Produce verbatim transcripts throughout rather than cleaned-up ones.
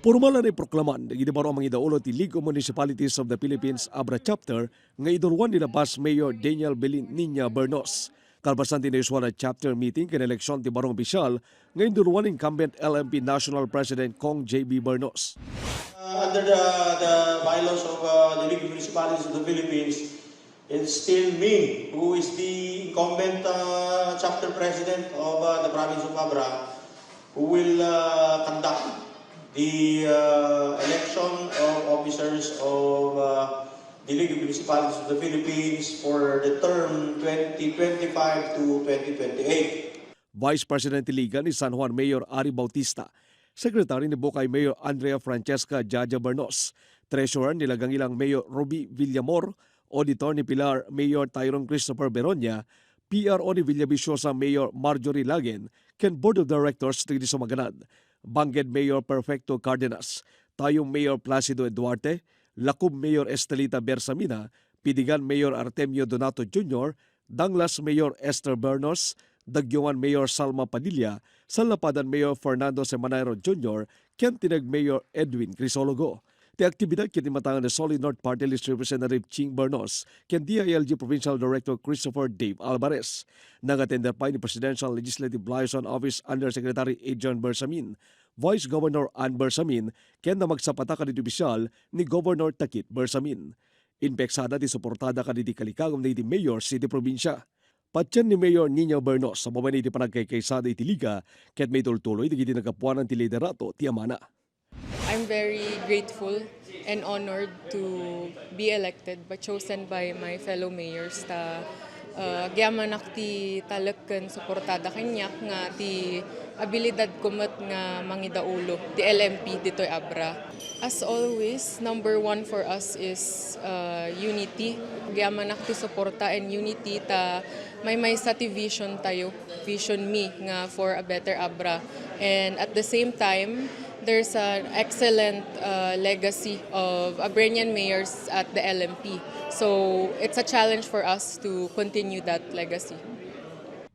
Pormal a naiproklaman dagiti baro a mangidaulo ti League of Municipalities of the Philippines, ABRA Chapter, nga idurwan ni Labas Mayor Daniel Belin Niña Bernos. Kalpasan ti naisua a chapter meeting ken eleksion ti baro nga opisyal nga indurwan ni incumbent L M P National President Cong J B Bernos. Uh, under the, the bylaws of uh, the League of Municipalities of the Philippines, it's still me who is the incumbent uh, chapter president of uh, the province of Abra who will uh, conduct the uh, election of officers of uh, the League of Municipalities of the Philippines for the term twenty twenty-five to twenty twenty-eight. Vice President ti Liga ni San Juan Mayor Ari Bautista, Secretary ni Bukay Mayor Andrea Francesca Jaja Bernos, Treasurer ni Lagangilang Mayor Ruby Villamor, Auditor ni Pilar Mayor Tyrone Christopher Beronia, P R O ni Villaviciosa Mayor Marjorie Lagen, ken Board of Directors dagiti sumaganad, Bangked Mayor Perfecto Cardenas, Tayum Mayor Placido Duarte, Lacob Mayor Estelita Bersamina, Pidigan Mayor Artemio Donato Junior, Danglas Mayor Esther Bernos, Daguiongan Mayor Salma Padilla, Sallapadan Mayor Fernando Semanero Junior, ken Tineg Mayor Edwin Crisologo. Ti aktibidad ket imatangan ni Solid North Party List Representative Ching Bernos ken D I L G Provincial Director Christopher Dave Alvarez. Nang-attender pay ni Presidential Legislative Liaison Office Undersecretary Adrian Bersamin, Vice Governor Ann Bersamin, ken namagsapata kadagiti opisyal ni Governor Takit Bersamin. Impeksada ti suportada kadagiti kalikagum dagiti mayors iti probinsia. Patien ni Mayor Niña Bernos a babaen iti panagkaykaysada iti Liga ket maitultuloy dagiti naggapuanan ti liderato ti amana. I'm very grateful and honored to be elected but chosen by my fellow mayors ta uh, agyamanak ti talek ken suportada kaniak nga ti abilidad ko met nga mangidaulo ti L M P ditoy Abra. As always, number one for us is uh, unity. Agyamanak ti suporta and unity ta maymaysa ti vision tayo, vision mi nga for a better Abra. And at the same time, there's an excellent uh, legacy of Abrenian mayors at the L M P. So it's a challenge for us to continue that legacy.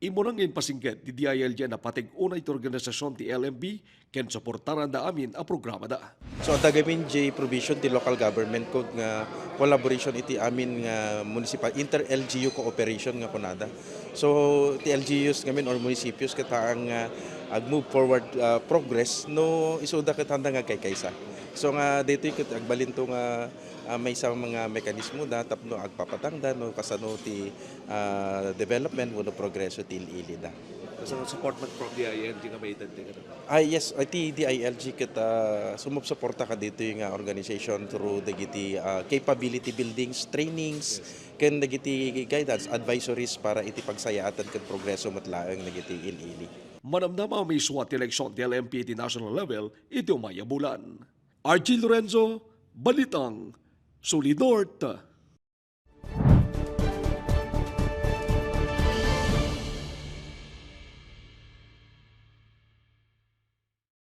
Immuna nga impasingked ti D I L G a napateg unay ti organisasion ti L M P ken suportaranda amin a programada. So, adda gamin jay provision ti local government code nga collaboration iti amin nga municipal, inter-L G U cooperation nga kunada. So, ti L G Us ngamin or municipios ket haang nga ag-move forward, ah, progress no isuda ket haanda nga agkaykaysa. So, nga daytoy ket agbalinto nga, ah, maysa nga mekanismo da tapno agpapatangda no kasano ti, ah, development wenno progreso ti il-ili da. So, support man from D I L G nga maited ti kadagiti Ah, yes, iti D I L G ket, ah, sumupsuporta kaditoy nga organization through dagiti, ah, capability buildings, trainings, ken dagiti guidance, advisories para iti pagsayaatan ken progreso met laeng dagiti il-ili. Manamnama a maisua ti eleksion ti L M P iti national level iti umay a bulan. R J Lorenzo, Balitang, Solid North.